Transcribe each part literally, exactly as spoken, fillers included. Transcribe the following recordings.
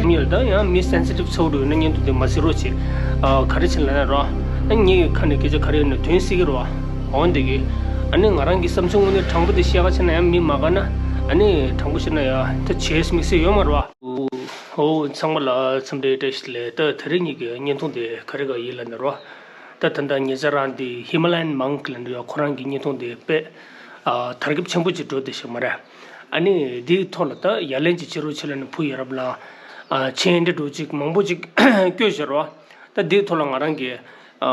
མི་ཡོད་ད་ཡང་མི་སེན་སི་ཊིབ་ཚ་བོ་འདྲ་ཡོད་ན་བརྙན་ཐུང་དེ་མ་གཟིགས་རོགས་བྱེད། ཨ་ག་རེ་བྱེད་ལབ་ན་རོ། ཨ་ངའི་ཁ་ནས་སྐད་ཆ་ག་རེ་ཡོད་ན་དོན་སྲིད་ཀྱི་རོ། འོན་ཏེ་གི། ཨ་ནི་ང་རང་གི་བསམ་ཚུལ་དངོས་གནས་དྲང་པོ་དེ་བཤད་ག་བྱས་ན་ཡང་མི་མ་དགའ་ན། ཨ་ནི་དྲང་པོ་བཤད་ན་ཡང་ད་བྱས་དམིགས་བསལ་ཡོད་མ་རེད་བ། ཨོ་ཚང་མ་ལ་འཚམས་འདྲི་བཀྲ་ཤིས་བདེ་ལེགས། ད་དེ་རིང་ངེད་ཀྱི་བརྙན་ཐུང་དེ་ག་རེ་ག་ཡིན་ལབ་ན་རོ། ད་ད་ལྟ་ཉེ་ཆར་རང་དེ་ཧི་མ་ལ་ཡན་མང་ཀི་ལབ་འདྲ་ཡོད། ཁོ་རང་གི་བརྙན་ཐུང་དེ་དཔེ་ཨ་དར་ཁྱབ་ཆེན་པོ་ཅིག་འགྲོ་བསྡད་ཤག་མ་རེད། ཨ་ནི་དེའི་ཐོག་ལ་ད་ཡ་ལན་ཅིག་བྱེད་རོགས་བྱེད་ལབ་ནས་བུ་ཡ་རབས་ལ་ཨ་མཆན་འདྲ་འདྲ་ཅིག་མང་པོ་ཅིག་བསྐྱོན་བཞག་རོ། ད་དེའི་ཐོག་ལ་ང་རང་གི་ཨ་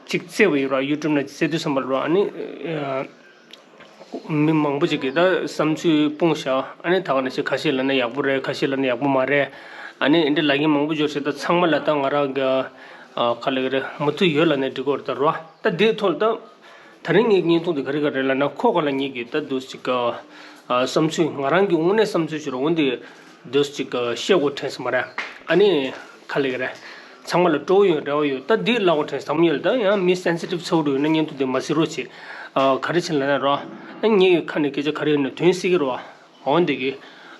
ཅིག་བཙལ་བ་ཡིན་རོ། ཡུ་ཊུབ་ནང་བཙལ་དུས་ཙམ་པ་ལ་རོ། ཨ་ནི་ཨ་མི་མང་པོ་ཅིག་གིས་ད་བསམ་ཚུལ་སྤུངས་ཤག་ཨ་ནི་ད་ག་ནང་བཞིན་ཁ་ཤས་ལབ་ན་ཡག་པོ་རེད། ཁ་ཤས་ལབ་ན་ཡག་པོ་མ་རེད། ཨ་ནི་འདི་འདྲ་ལབ་མཁན་མང་པོ་འབྱོར་ཤག་ད་ཚང་མ་ལ་ད་ང་རང་གི་ཨ་ག་ལབ་ཀྱི་རེད། མོས་མཐུན་ཡོད་ལབ་ནས་འགྲིག་གི་རེད་ད་རོ། ད་དེའི་ཐོག་ལ་ད་དེ་རིང་ངའི་བརྙན་ཐུང་དེ་ག་རེ་ག་རེ་ལབ་ན། ཁོ་ག་ལ་ངེད་ཀྱི་ད་འདུག་ཅིག་ཨ་བསམ་ཚུལ། ང་རང་གི་དངོས་གནས་བསམ་ཚུལ་ཞིག་རེད། འོན་ཏེ་འདུག་ཅིག་ཨ་བཤད་དགོས་དྲན་སོང་མ་རེད། ཨ་ནི་ག་ལབ་ཀྱི་རེད། ཚང་མ་ལ་སྤྲོ་བོ་ཡོད། རེ་བ་ཡོད། ད་འདི་ལབ་དགོས་དྲན་སོང་། ཡོད་ད་ཡང་མི་སེན་སི་ཊིབ་ཚ་བོ་འདྲ་ཡོད་ན་བརྙན་ཐུང་དེ་མ་གཟིགས་རོགས་བྱེད། ཨ་ག་རེ་བྱེད་ལབ་ན་རོ། ཨ་ངའི་ཁ་ནས་སྐད་ཆ་ག་རེ་ཡོད་ན་དོན་སྲིད་ཀྱི་རོ། འོན་ཏེ་གི།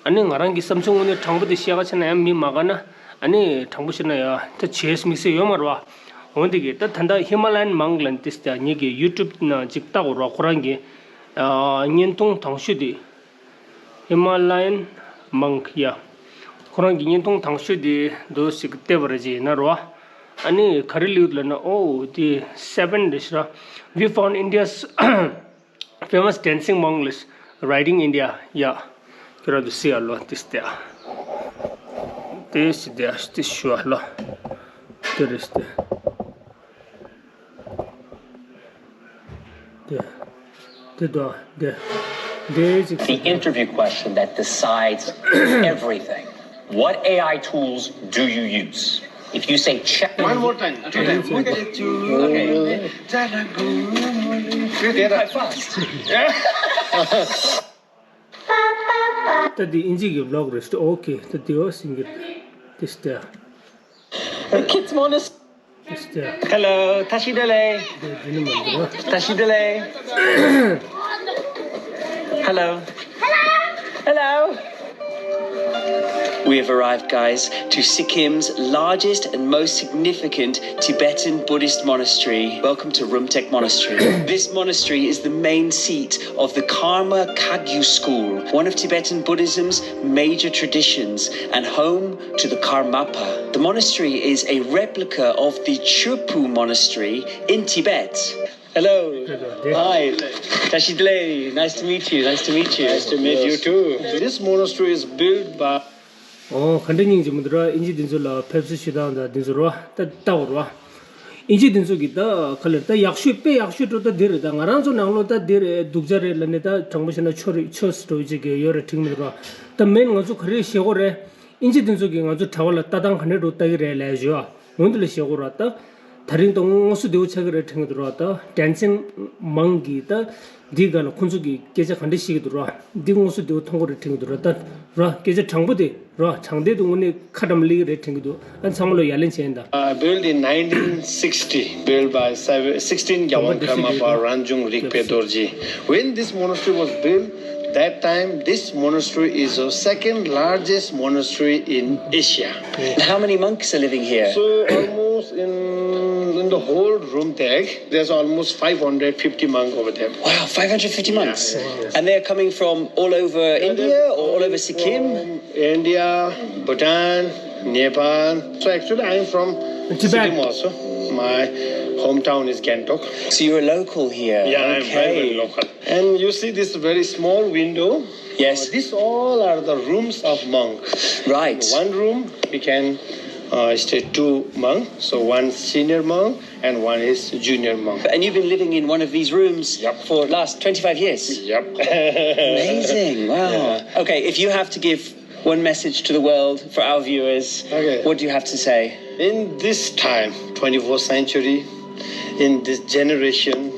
ཨ་ནི་ང་རང་གི་བསམ་ཚུལ་དངོས་གནས་དྲང་པོ་དེ་བཤད་ག་བྱས་ན་ཡང་མི་མ་དགའ་ན། ཨ་ནི་དྲང་པོ་བཤད་ན་ཡང་ད་བྱས་དམིགས་བསལ་ཡོད་མ་རེད་བ། འོན་ཏེ་གི་ད་ད་ལྟ་ཧི་མ་ལ་ཡན་མང་ཀི་ལབ་ནས་ཏིས་ཏེ་ངེད་ཀྱི་ཡུ་ཊུབ་ནང་ཅིག་བལྟ་དགོས་རེད་བ། ཁོ་རང་གི་ཨ་བརྙན་ཐུང་དང་ཤོས་དེ། ཧི་མ་ལ་ཡན་མང་ཀི་ཡ། ཁོ་རང་གི་བརྙན་ཐུང་དང་ཤོས་དེ་འདུག་ཅིག་བལྟས་པ་རེད་ཅེ་ཡིན་ན་རེད་བ། ཨ་ནི་ག་རེ་ལབ་ཡོད་ལབ་ན། ཨོ་དེ་སེ་བེན་རེད་ཤག We found India's famous dancing monk is riding India. ཡ། ཁྱོད་རང་ཚོ་གཟིགས་ཨ་ལོ། ཏིས་ཏེ། ཏིས་ཏེ་ཏིས་ཞུ་ཨ་ལོ། དེ་རེད་ཏེ། དེ། དེ་དོ། དེ། དེ་ཅིག The interview question that decides everything. What A I tools do you use? If you say chat. One more time. Two times. Okay. Okay. They're quite fast. ད་འདི་ཨིན་ཇི་གི་བི་ལོག་རེད། ཨོ་ཁེ། ད་འདི་ཨོ་སིང་གི་ཏིས་ཏེ། The kids monastery. ཏིས་ཏེ། Hello, Tashi Delek. འདི་འདི་ནི་མ་འདི་རོ། Tashi Delek. Hello. Hello. We have arrived, guys, to Sikkim's largest and most significant Tibetan Buddhist monastery. Welcome to Rumtek Monastery. This monastery is the main seat of the Karma Kagyu school, one of Tibetan Buddhism's major traditions and home to the Karmapa. The monastery is a replica of the Churpu Monastery in Tibet. Hello. Hello. Hi. Tashi Delek. Nice to meet you. Nice to meet you. Nice to meet you too. This monastery is built by ཨོ་ག་འདྲ་སྙིང་རྗེ་མོ་འདུག་ར། ཨིན་ཇི་འདི་ཚོ་ལ་ཕེབས་བསུ་ཞུ་སྟངས་དང་འདི་ཚོ་ར་ད་ལྟ་བ་ར། ཨིན་ཇི་འདི་ཚོ་གི་ད་ག་ལེར་ད་ཡག་ཤོས་དཔེ་ཡག་ཤོས་འགྲོ་ད་འདི་རེད། ད་ང་རང་ཚོ་ནང་ལོགས་ད་འདི་རེད། སྡུག་ཅག་རེད་ལབ་ནས་ད་དྲང་པོ་བཤད་ན་ཆོ་རེད། ཆོས་འགྲོ་ཅིག་གི་ཡོད་རེད། འགྲིག་མི་འདུག་ར། ད་མེན་ང་ཚོ་ག་རེ་བྱེད་དགོས་རེད། ཨིན་ཇི་འདི་ཚོ་གི་ང་ཚོ་གྲྭ་པ་ལ་ལྟ་སྟངས་ག་འདྲ་འགྲོ་ལྟ་གི་རེད་ལབ་ཞུ་ཨ། འོན་ཏེ་ལ་བྱེད་དགོས་ར། ད་དེ་རིང་ད་དངོས་སུ་བདེ་བོ་ཆགས་ཀྱི་རེད་དྲན་གྱི་འདུག་ར། ད་ཌན་སིང་མང་གི་ད་འདི་ག་ལ་ཁོང་ཚོ་གི་སྐད་ཆ་ག་འདྲ་བཤད་ཀྱི་འདུག་ར། འདི་དངོས་སུ་བདེ་བོ་མཐོང་གི་རེད་དྲན་གྱི་འདུག་ར། ད་ར་སྐད་ཆ་དྲང་པོ་དེ་ར། དྲང་བདེན་དུ་དངོས་གནས་ཁ་འགྲམ་སླེབས་ཀྱི་རེད་དྲན་གྱི་འདུག་ཨ་ཚང་མ་ལོ་ཡ་ལན་བྱས་ཡིན་ད། Uh, built in nineteen sixty, built by seven, sixteen Gyalwang Karmapa Rangjung Rigpe Dorji. When this monastery was built, that time this monastery is the second largest monastery in Asia. And how many monks are living here? So almost in in the whole Rumtek, there's almost five hundred fifty monks over there. Wow, five hundred fifty monks. Yes. And they're coming from all over India or all over Sikkim? From India, Bhutan, Nepal. So actually, I am from Tibet. Sikkim also. My hometown is Gangtok. So you're a local here? Yeah, I'm very, very local. Okay. And you see this very small window? Yes. Uh, these all are the rooms of monk. Right. In one room, we can uh, stay two monk. So one senior monk and one is junior monk. And you've been living in one of these rooms, yep, for the last twenty-five years? Yep. Amazing. Wow. Yeah. Okay, if you have to give one message to the world for our viewers, okay, what do you have to say? In this time, twenty-first century, in this generation,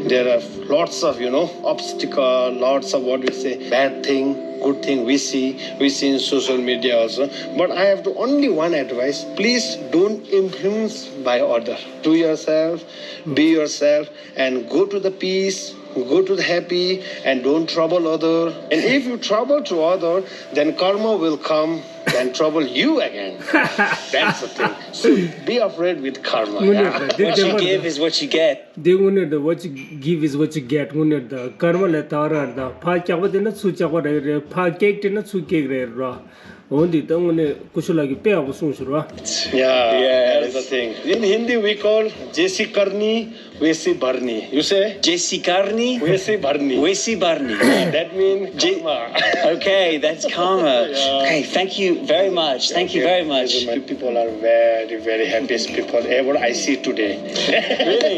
there are lots of, you know, obstacle, lots of, what we say, bad thing, good thing we see, we see in social media also. But I have to only one advice: please don't influence by other. Do yourself, be yourself, and go to the peace. Go to the happy and don't trouble other. And if you trouble to other, then karma will come and trouble you again. That's the thing. So be afraid with karma. དངོས་གནས་yeah. དང་འདི་What བདེན་you པ་give རེད། Is what you get. འདི་དངོས་གནས་དང་what you give is what you get དངོས་གནས་དང་ཀརྨ་ལས་ད་ག་རང་རེད། ད་ཕར་སྐྱག་པ་བསྟན་ན་ཚུར་སྐྱག་པ་རེད་རེད། ཕར་ཀེག་སྤྲད་ན་ཚུར་ཀེག་རེད་ར། འོ་འདི་ད་དངོས་གནས་སྐུ་ཞབས་ལགས་ཀྱིས་དཔེ་ཡག་པོ་གསུངས་ཤག་ར། Yeah, yes. That's the thing. In Hindi, we call जैसी करनी, वैसी भरनी. You say? जैसी करनी, वैसी भरनी. वैसी भरनी. That means Je- karma. Okay, that's karma. Yeah. Okay, thank you very much. Thank you very much. My people are very, very happiest people ever I see today. Really?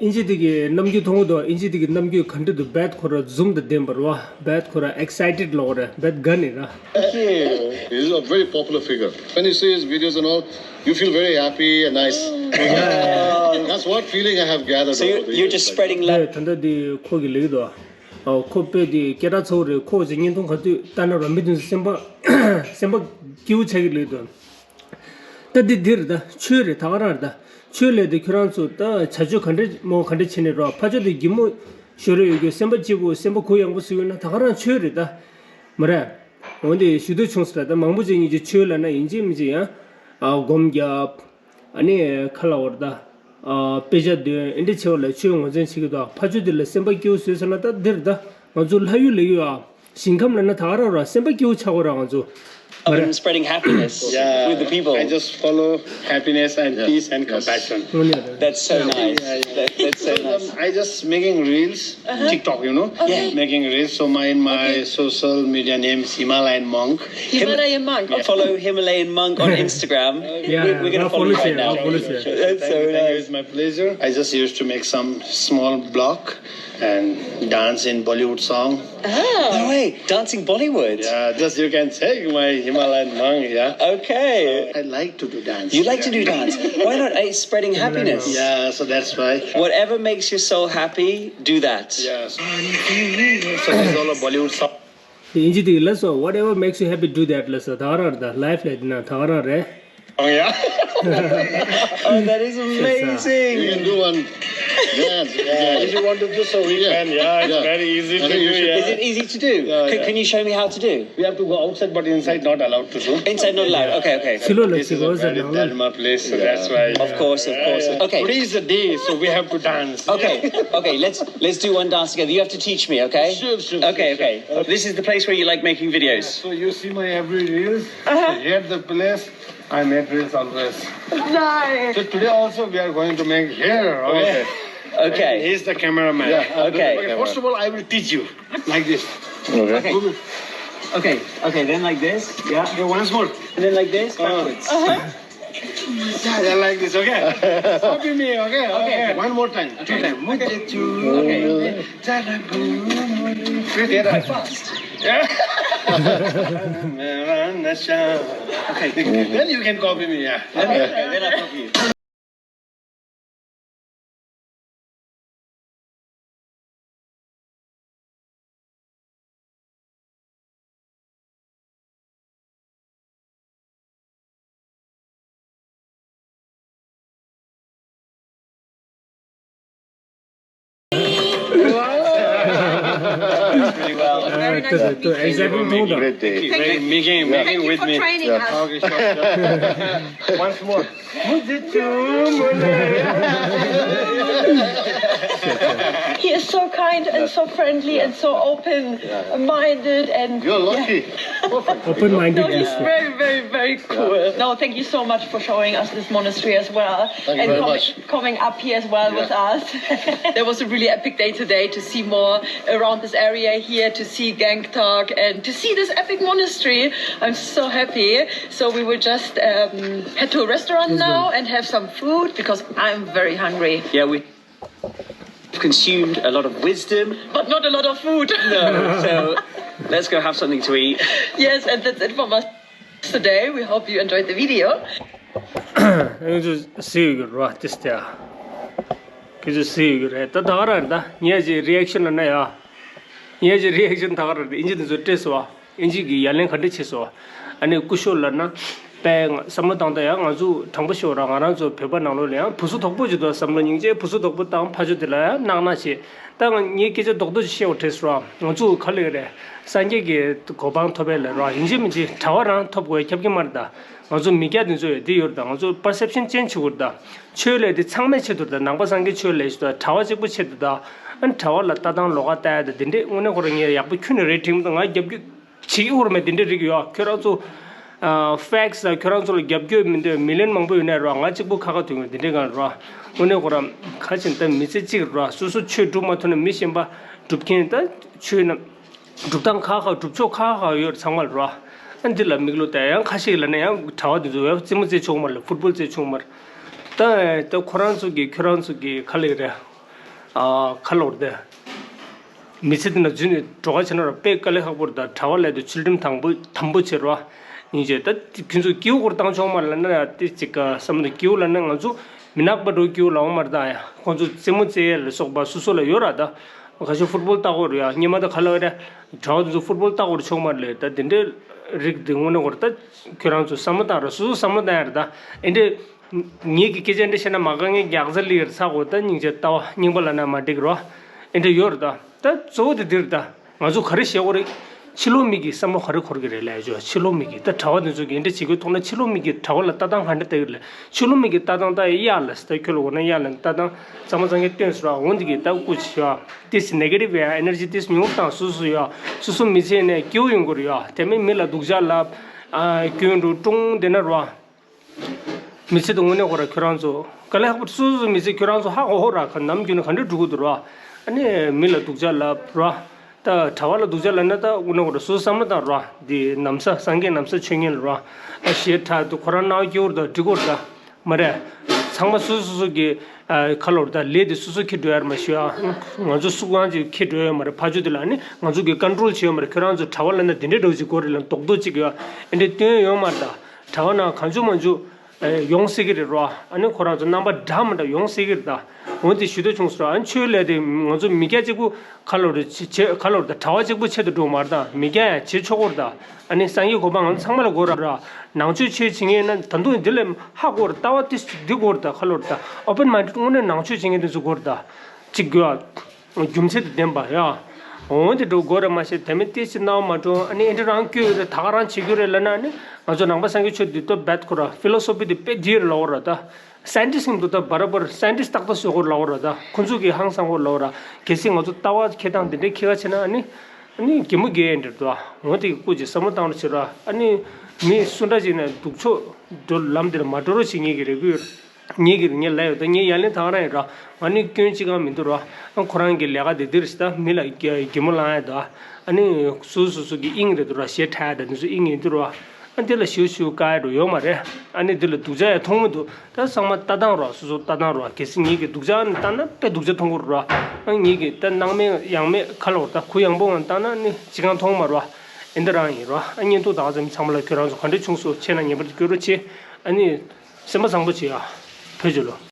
ཨིན་ཇི་དེ་གི་རྣམ་འགྱུར་མཐོང་གི་འདུག་ཨིན་ཇི་དེ་གི་རྣམ་འགྱུར་ག་འདྲ་འདུག་བེད་ཁོ་ར་ཛུམ་དང་ལྡན་པ་རེད་བ། བེད་ཁོ་ར་ཨེག་སའི་ཊེཌ་ལོག་རེད། བེད་དགའ་ནི་ར། Thank you. He's a very popular figure. When you see his videos and all, you feel very happy and nice. That's what feeling I have gathered. So you, over the you're years, just like, spreading love. ད་ད་ལྟ་དེ་ཁོ་གི་ལེགས་འདུག་ཨ་ཁོ་དཔེ་དེ་སྐད་གྲགས་ཚ་བོ་རེད། ཁོ་ཅིག་བརྙན་ཐུང་ག་དུས་ལྟ་ན་ར་མི་དེ་ཚོ་སེམས་པ་སེམས་པ་སྐྱིད་པོ་ཆགས་ཀྱི་ལེགས་འདུག་ད་འདི་འདི་རེད། ད་ཆོས་རེད། ད་ག་རང་རེད། ད་ཆོས་ལས་དེ་ཁྱོད་རང་ཚོ་ད་བྱ་སྤྱོད་ག་འདྲ་མོ་ག་འདྲ་བྱེད་ནས་རོགས་ཕར་ཕྱོགས་དེ་སྒྱིད་མོ་ཤོར་ཡོད་རྒྱུ་སེམས་པ་སྐྱིད་པོ་སེམས་པ་གུ་ཡངས་པོ་བཟོ་ཡོད་ན་ད་ག་རང་ཆོས་རེད་ད། མ་རེད། འོན་ཏེ་ཞུ་འདོད་བྱུང་ཟེར། ད་མང་པོ་ཅིག་ངེད་ཀྱི་ཆོས་ལབ་ན་ཡིན་གཅིག་མིན་གཅིག་ཡང་ཨ་སྒོམ་རྒྱབ། ཨ་ནི་ཁ་ལ་བར་ད་ཨ་དཔེ་ཆ་འདོན་འདི་འདྲ་བྱེད་པ་ལ་ཆོས་ངོས་འཛིན་བྱེད་ཀྱི་འདུག་ཕར་ཕྱོགས་འདི་ལ་སེམས་པ་སྐྱིད་པོ་བཟོས་ཟེར་ན་ད་འདིར་ད་ང་ཚོ་ལྷ་ཡུལ་ལ་ཡོད་ཨ། ཞིང་ཁམས་ལ་ན་ད་ག་རང་ར་སེམས་པ་སྐྱིད་པོ་ཆགས་པ་ར་ང་ཚོ། Of him spreading happiness Yeah, with the people. I just follow happiness and Yes, peace and yes. Compassion. དངོས་གནས་རེད། That's so Yeah. nice. Yeah, yeah. That, that's so So, nice. Um, I just making reels, TikTok, you know, Yeah. Making reels. So my in my Okay. social media name is Himalayan Monk. Himalayan monk. Yeah. Follow Himalayan Monk on Instagram. Yeah, We're, we're gonna I'll follow you follow right you, now. I'll follow you. That's so Thank you, thank you. Nice. It's my pleasure. I just used to make some small blog and dance in Bollywood song. No way, dancing Bollywood. Yeah, just you can check my Himalayan monk, yeah. Okay. I like to do dance. You like to do dance. Why not? It's spreading happiness. Yeah, so that's why. Whatever makes your soul happy, do that. Yeah. So, so it's all a Bollywood song. དེ་ཨིན་ཇི་དེ་གི་ལབ་སོང་། Whatever makes you happy, do that ལབ་སོང་། ད་ག་རང་རེད། ད་ལའིབ་ལ་དེ་ན་ད་ག་རང་རེད། Oh, yeah. Oh, that is You amazing. Can do one. Yes, yes. If you want to do so, we Yeah. Can. Yeah, it's Yeah. Very easy I to think do. You should Yeah. Is it easy to do? Yeah, Can, yeah. Can you show me how to do? We have to go outside, but inside not allowed to do. Inside not allowed. Okay, okay. ཕྱི་ལོགས་ལ། This is a very Dharma place, so Yeah. That's why. Of course, of course. Yeah, yeah. Okay. Today is the day, so we have to dance. Okay, okay. Let's let's do one dance together. You have to teach me, okay? Sure, sure, Okay, sure, okay. Sure. This is the place where you like making videos. So you see my every reels. Uh-huh. Here the place. I made reels always. Nice. So today also we are going to make here. Okay. Okay. He's the cameraman. Yeah, okay. Okay. First of all, I will teach you like this. Okay. Okay. Okay. Then like this. Yeah. Okay, once more. And then like this. Uh-huh. Backwards. Uh-huh. Yeah, yeah, like this. Okay. Copy me. Okay. Okay. Okay. One more time. Two time. Okay. Okay. Fast. Okay. Then you can copy me, yeah. Okay, then I'll copy you. Really well. Very nice to meet you. Exactly. Great day. Thank you. Megan, Megan with me. Thank you for training us. Okay, sure, sure. Once more. He is so kind and so friendly and so open-minded and You're lucky. Open-minded. No, he's very, very, very cool. No, thank you so much for showing us this monastery as well. Thank you very much. Coming up here as well with us. That was a really epic day today to see more around this area here, to see Gangtok and to see this epic monastery. I'm so happy. So we will just um, head to a restaurant now and have some food because I'm very hungry. Yeah, we consumed a lot of wisdom. But not a lot of food. No, so let's go have something to eat. Yes, and that's it from us today. We hope you enjoyed the video. ཁྱེད་ཚོ་གཟིགས་ཡོད་ཀྱི་རེད་བ། ཏིས་ཏེ། ཁྱེད་ཚོ་གཟིགས་ཡོད་ཀྱི་རེད། ད་ད་ག་རང་རེད། ད་ངས་ཅིག་རི་ཨེག་ཤན་ལབ་ན་ཡ། ངས་ཅིག་རི་ཨེག་ཤན་ད་ག་རང་རེད། ཨིན་ཇི་དེ་ཚོ་སྤྲད་སོང་བ། ཨིན་ཇི་གི་ཡ་ལན་ག་འདྲ་བྱས་སོང་བ། ཨ་ནི་སྐུ་ཞབས་ལབ་ན། པས་བསམ་བློ་བཏང་ད་ཡང་ང་ཚོ་དྲང་པོ་ཤོད་ར། ང་རང་ཚོ་བོད་པ་ནང་ལོགས་ལ་ཡང་བུ་སུ་དོག་པོ་ཅིག་འདུག་བསམ་བློ་སྙིང་རྗེ་བུ་སུ་དོག་པོ་བཏང་ཕ་ཆོ་དེ་ལ་ཡང་གནང་གནང་བྱེད། ད་ངས་སྐད་ཆ་རྡོག་རྡོག་ཅིག་བཤད་འོ་དྲན་སོང་ར། ང་ཚོ་ག་ལེ་རེད། སངས་རྒྱས་ཀྱི་གོ་འཕང་ཐོབ་པའི་ལ་ར་ཡིན་གཅིག་མིན་གཅིག་གྲྭ་བ་རང་ཐོབ་དགོས་ཁྱབ་ཀྱི་མ་རེད་ད། ང་ཚོ་མི་སྐྱ་དེ་ཚོ་ཡོད་དེ་ཡོད་རེད་ད། ང་ཚོ་པར་སེབ་ཤན་ཅེན་ཇི་བྱེད་དགོས་རེད་ད། ཆོས་ལས་དེ་ཚང་མའི་ཆེད་དུ་རེད་ད། ནང་པ་སངས་རྒྱས་ཆོས་ལས་ཞུ་ད་གྲྭ་བ་གཅིག་པོ་ཆེད་དུ་ད། ཨ་ནི་གྲྭ་བ་ལ་ལྟ་སྟངས་ལོགས་ཀ་ལྟ་ཡ་ད་དེ་འདྲས་དངོས་གནས་ཁོ་རང་ངས་ཡག་པོ་ཁྱོན་ནས་རེད་དྲན་མི་འདུག་ང་རྒྱབ་སྐྱོར་བྱེད་ཀྱི་ཡོད་རེད་མེད་དེ་འདྲས་རིགས་ཡོད། ཁྱོད་རང་ཚོ་ཕེག་སི་ལ་ཁྱོད་རང་ཚོ་ལ་རྒྱབ་སྐྱོར་མི་འདོད་མི་ལན་མང་པོ་ཡོད་ནའི་ར། ང་གཅིག་པུ་ཁ་ཁ་ཐུག་ཡོང་དེ་འདྲས་གང་ར། དངོས་གནས་ཁོ་རང་ཁ་ཆེན་ད་མི་ཚེ་གཅིག་ར། སོ་སོ་ཆོས་སྒྲུབ་མ་ཐུབ་ན་མི་གཞན་པ་སྒྲུབ་མཁན་ད་ཆོས་ན་སྒྲུབ་སྟངས་ཁ་ཁ་སྒྲུབ་ཕྱོགས་ཁ་ཁ་ཡོད་ཚང་མ་ར། ཨ་འདི་ལ་མིག་ལོ་ད་ཡང་ཁ་ཤས་ལ་ནི་ཡང་གྲྭ་བ་འདི་ཚོ་ཡང་རྩེད་མོ་རྩེ་ཆོག་མ་རེད། ཕུཊ་བོལ་རྩེ་ཆོག་མ་རེད། ད་ད་ཁོ་རང་ཚོ་གི་ཁྱོད་རང་ཚོ་གི་ག་ལེ་རེད། ཨ་ཁ་ལོར་དེ། མི་ཚེ་འདི་ན་འཛུལ་ནས་འགྲོ་ཁ་བྱེད་ན་ར་དཔེ་དཀའ་ལས་ཁག་པོ་རེད་ད། གྲྭ་བ་ལས་དུ་ཚུལ་ཁྲིམས་དམ་པོ་དམ་པོ་བྱེད་ར། ཡིན་ཅེ་ད་ཁྱོད་ཚོ་སྐྱིའུ་སྐོར་བཏང་ཆོག་མ་རེད་ལབ་ན་ཡ་དེ་ཅིག་ག་བསམ་ད། སྐྱིའུ་ལབ་ན་ང་ཚོ་མི་ནག་པ་འགྲོ་སྐྱིའུ་ལབ་འོང་མ་རེད་ད། ཡ་ཁོང་ཚོ་རྩེད་མོ་རྩེ་ཡ་ལ་སོགས་པ་སོ་སོ་ལ་ཡོད་ར་ད། ཁ་ཤས་ཕུཊ་བོལ་ལྟ་གོ་རེད་ཡ། སྙེ་མ་ད་ག་ལ་བ་རེད། གྲྭ་བ་དེ་ཚོ་ཕུཊ་བོལ་ལྟ་གོ་རེད་ཆོག་མ་རེད་ད། དེ་འདྲའི་རིགས་དེ་དངོས་གནས་གོ་རེད་ད། ཁྱོད་རང་ཚོ་བསམ་བློ་བཏང་ར། སོ་སོ་བསམ་བློ་བཏང་ཡ་རེད་ད། ཨེ་འདྲའི། ངེད་ཀྱི་སྐད་ཆ་འདྲ་བཤད་ན་མ་དགའ་ངས་རྒྱག་རྩ་ལི་ཡར་ཚ་གོ་ད། སྙིང་རྗེ་ལྟ་བ་རྙིང་པ་ལ་ན་མ་འགྲིག་རོ། ཨེ་འདྲ་ཡོད་རེད་ད། ད་གཙོ་བོ་དེ་འདིར་ད། ང་ཚོ་ག་རེ་བཤད་གོ་རེད། ཕྱི་ལོགས་མི་གི་བསམ་བློ་ག་རེ་འཁོར་གི་རེད་ལས་ཆོག་ཕྱི་ལོགས་མི་གི་ད་གྲྭ་བ་དེ་ཚོ་གི་ཨེ་འདྲ་བྱེད་དགོས་མཐོང་ན་ཕྱི་ལོགས་མི་གི་གྲྭ་བ་ལ་ལྟ་སྟངས་ག་འདྲ་ལྟ་གི་རེད་ལས། ཕྱི་ལོགས་མི་གི་ལྟ་སྟངས་ད་གཡག་ལ་ད་ཁྱོད་ལ་འོ་ན་གཡག་ལ་ལྟ་སྟངས་གཙང་མ་གཙང་རྐྱང་སྟོན་སོང་ར། འོ་འདི་གི་ད་སྐུ་ཅི་ཡོད། ཏིས་ནེ་གེ་ཊིབ་ཡ་ཨེ་ནར་ཇི་ཏིས་ཉུང་བཏང་སོ་སོ་ཡོད། སོ་སོ་མི་ཚེ་ནས་སྐྱིད་པོ་ཡོང་དགོས་རེད་ཡོད། དེ་མིན་མི་ལ་སྡུག་ཅག་ལབ། ཨ་སྐྱོན་འགྲོ་ཀྲུང་དེ་ན་རོ། མི་ཚེ་དང་དངོས་གནས་ཁོ་ར་ཁྱོད་རང་ཚོ་དཀའ་ལས་ཁག་པོ། སོ་སོ་སོ་མི་ཚེ་ཁྱོད་རང་ཚོ་ཧ་གོ་ཧོ་ར་ག་ནམ་རྒྱུན་ནས་ག་འདྲ་འགྲོ་གི་འདུག་ར། ཨ་ནི་མི་ལ་སྡུག་ཅག་ལབ་ར། ད་གྲྭ་བ་ལ་སྡུག་ཅག་ལབ་ན་ད་དངོས་གནས་ཁོ་ར་སོ་སོ་བསམ་བློ་བཏང་ར། འདི་ན་བཟའ་སངས་རྒྱས་ན་བཟའ་ཆོས་ཉན་ལ་ར། ཨ་ཞེ་དྲག་འདུག་ཁོ་རང་ནང་སྐྱོ་བོར་ད་འགྲིག་གོ་ར་ད། མ་རེད། ཚང་མ་སོ་སོ་སོ་སོ་གི་ཨ་ཁ་ལོར་ད་ལས་དེ་སོ་སོ་ཁྱེར་འགྲོ་ཡ་ར་མ་ཞུ་ཨ། ང་ཚོ་སུ་གང་ཅིག་ཁྱེར་འགྲོ་ཡ་མ་རེད། ཕ་ཆོས་དེ་ལ་ཨ་ནི་ང་ཚོ་གི་ཀོན་ཊོལ་བྱེད་ཡ་མ་རེད། ཁྱོད་རང་ཚོ་གྲྭ་བ་ལབ་ན་དེ་འདྲའི་འགྲོ་ཅིག་གོ་རེད་ལ་རྡོག་རྡོག་ཅིག་ཡོད་ཨ་འདྲའི་སྟོན་ཡོད་མ་རེད་ད། གྲྭ་བ་ནང་གང་བྱུང་མང་བྱུང་ཡོང་སྲིད་ཀྱི་རེད་རོ། ཨ་ནི་ཁོ་རང་ཚོ་རྣམ་པ་འདྲ་མི་འདྲ་ཡོང་སྲིད་ཀྱི་རེད་ད། འོན་ཏེ་ཞུ་འདོད་བྱུང་སོང་ར། ཨ་ནི་ཆོས་ལས་དེ་ང་ཚོ་མི་སྐྱ་གཅིག་པུ་ཁ་ལོ་རེ་བྱེད་ཁ་ལོ་རེ་ད་གྲྭ་བ་གཅིག་པུ་ཆེད་དུ་འགྲོ་མ་རེད་ད། མི་སྐྱ་ཡང་བྱེད་ཆོག་གོ་རེད་ད། ཨ་ནི་སངས་རྒྱས་གོ་འཕང་ང་ཚོ་ཚང་མ་ལ་དགོས་ར་ར། ནང་ཆོས་ཆོས་བྱེད་མཁན་ན་ད་དུང་འདི་ལས་ཧ་གོ་ར། ལྟ་བ་ཏིས་འདི་དགོས་རེད་ད། ཁ་ལོ་རེ་ད་ཨོ་པན་མའིན་ཌེ་ཌི་དངོས་གནས་ནང་ཆོས་བྱེད་མཁན་དེ་ཚོ་དགོས་རེད་ད། གཅིག་དགོས་ཨ། རྒྱུ་མཚན་དང་ལྡན་པ་ཡ། འོན་ཏེ་འགྲོ་དགོས་རེད་མ་ཤེས། དེ་མིན་ཏིས་ཅི་སྣང་བ་མ་འགྲོ། ཨ་ནི་ཨེ་འདྲ་རང་སྐྱོ་ཡོད་རེད། ད་ག་རང་བྱེད་རྒྱུ་རེད་ལབ་ན་ཨ་ནི་ང་ཚོ་ནང་པ་སངས་རྒྱས་ཆོས་འདི་ཏོ་བད་ཁོ་ར་ཕི་ལོ་སོ་ཕི་འདི་དཔེ་རྒྱས་ལ་འོ་ར་ད། སའིན་ཊིསཊ་གི་འདུག་ད་བར་བར་སའིན་ཊིསཊ་ཏག་ཏག་བཟོ་དགོས་ལ་འོ་ར་ད། ཁོ་ཚོ་གི་ཧང་སང་དགོས་ལ་འོ་ར། གལ་སྲིད་ང་ཚོ་ལྟ་བ་འཁྱེར་སྟངས་འདི་འདྲའི་འཁྱེར་ག་བྱེད་ན་ཨ་ནི། ཨ་ནི་གད་མོ་བགད་འདྲ་འདུག་འོ་དེ་གི་སྐུ་མཁྱེན་བསམ་བློ་བཏང་རོགས་བྱེད་ར། ཨ་ནི་མི་སུ་འདྲ་ཅིག་ནས་སྡུག་ཕྱོགས་འགྲོ་ལམ་འདིར་མ་འགྲོ་རོགས་བྱེད། ངེད་ཀྱི་རེ་སྐུལ་ཡོད། ངེད་ཀྱི་ངས་ལབ་ཡོད་ད། ངས་ཡ་ལན་ད་ག་རང་ཡོད་ར། ང་ནི་སྐྱོན་ཅི་གང་མི་འདུག་ར། ཨ་ཁོ་རང་གི་ལས་ཀ་དེ་འདིར་ཞིག་ད་མི་ལ་གད་མོ་ལངས་ཡ་ད། ཨ་ནི་སོ་སོ་སོ་གི་དབྱིངས་རེད་འདུག་ར། ཞེ་ཁྲ་ཡ་ད་འདི་ཚོ་དབྱིངས་ཡིན་འདུག་ར། ཨ་འདི་ལ་ཞུ་ཞུ་དཀའ་ཡ་འགྲོ་ཡོད་མ་རེད། ཨ་ནི་འདི་ལ་སྡུག་ཅག་ཡ་མཐོང་མི་འདུག་ད་ཚང་མ་ལྟ་སྟངས་རོགས། སོ་སོ་ལྟ་སྟངས་རོགས། གལ་སྲིད་ངེད་ཀྱི་སྡུག་ཅག་ནི་ལྟ་ན་དཔེ་སྡུག་ཅག་མཐོང་གི་རོགས། ཨ་ངེད་ཀྱི་ད་སྣང་མེད་ཡང་མེད་ཁ་ལོ་ད་གུ་ཡངས་པོ་ངང་ལྟ་ན་ནི་ཅི་གང་མཐོང་མ་རོགས། ཨེ་འདི་རང་ཡིན་རོགས། ཨ་བརྙན་ཐུང་ད་ག་ཙམ། ཚང་མ་ལ་ཁྱོད་རང་ཚོ་ག་འདྲ་བྱུང་སོང་། ཆེ་ན་ཉན་པར་སྐྱོ་རོགས་བྱེད། ཨ་ནི་སེམས་པ་བཟང་པོ་བྱེད་ཡ། བོད་ཆོས་ལོ།